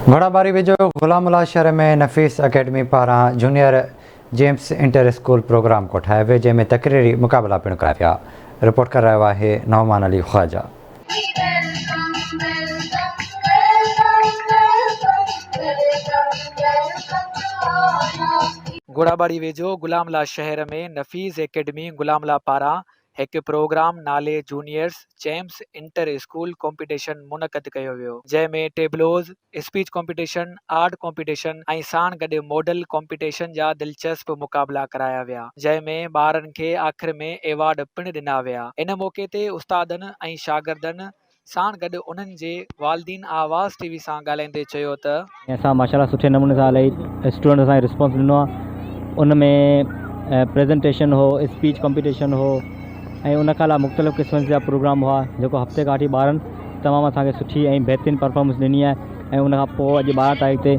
گهوڙاٻاري ويجهو غلام الله شهر ۾ نفيس اڪيڊمي پاران junior gems inter school programme ڪوٺايو ويو جنهن ۾ تقريري مقابلا پڻ ڪرايا ويا رپورٽ ڪري رهيو آهي نعمان علي خواجه. گهوڙاٻاري ويجهو غلام الله شهر ۾ نفيس اڪيڊمي غلام الله پاران هڪ پروگرام نالي juniors champs inter school competition منعقد ڪيو ويو، جنهن ۾ tableaus, speech competition, art competition ۽ ساڻ گڏ ماڊل ڪامپيٽيشن جا دلچسپ مقابلا ڪرايا ويا، جنهن ۾ ٻارن کي آخر ۾ ايوارڊ پڻ ڏنا ويا. ان موقعي تي استادن ۽ شاگردن ساڻ گڏ انهن جي والدين آواز ٽي وي سان ڳالهائيندي چيو ته. ۽ اسان ماشاء الله سٺي نموني سان الاهي اسٽوڊنٽس اسان کي رسپانس ڏنو آهي ان ۾ پريزنٽيشن هو اسپيچ ڪمپيٽيشن هو ۽ ان کان علاوه مختلف قسمن جا پروگرام هئا جيڪو هفتي کان وٺي ٻارن تمام اسان کي سٺي ۽ بهترين پرفارمنس ڏني آهي ۽ ان کان پوء اڄ 12 تاريخ تي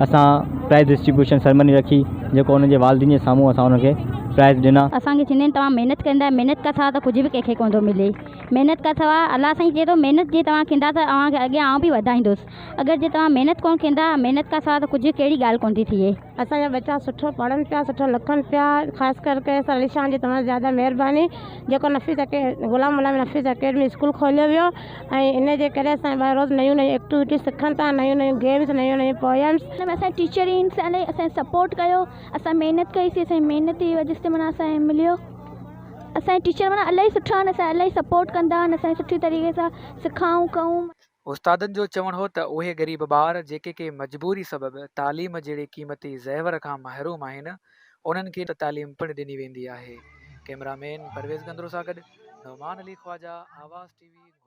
اسان پرائز ڊسٽريبيوشن سرمني رکي جيڪو انهن جي والدين جي سامهون اسان انهن کي پرائز ڏنا. اسان کي چوندا آهن توهان محنت ڪندا محنت کان سوا ته ڪجهه به ڪنهن کي ڪونه ٿو ملي. محنت کان سواء الله سائين چئي ٿو محنت جي توهان ڪندا ته اوهان کي اڳيان آئون به وڌائيندس اگر جي توهان محنت ڪونه ڪندا محنت کان سواء ته ڪجهه ڪهڙي ڳالهه ڪونه ٿي ٿئي. اسان جا ٻچا سٺو پڙهن پيا سٺو لکن پيا خاص ڪر ڪري سر علي شان جي تمام زياده مهرباني جيڪو نفيس اڪي غلام الله ۾ نفيس اڪيڊمي اسڪول کوليو ويو ۽ ان جي ڪري اسان جا ٻار روز نيون نيون ايڪٽيوٽيز سکن ٿا نيون نيون گيمز نيون نيون پوئمس. ان ۾ اسان جي ٽيچرنس الائي اسان کي سپورٽ ڪيو اسان محنت ڪئي سي اسان جي محنت جي وجه سي معنيٰ اسان کي مليو. اسان جا ٽيچر معنيٰ الاهي سٺا آهن اسان الاهي سپورٽ ڪندا آهن اسان کي سٺي طريقي سان سکائون ڪئون. استادن جو چوڻ هو ته اهي غريب ٻار جيڪي ڪنهن مجبوري سبب تعليم جهڙي قيمتي زيور کان محروم آهن انهن کي تعليم پڻ ڏني ويندي آهي. ڪئميرا مين پرويز گندرو سان گڏ نعمان علي خواجه، آواز ٽي وي.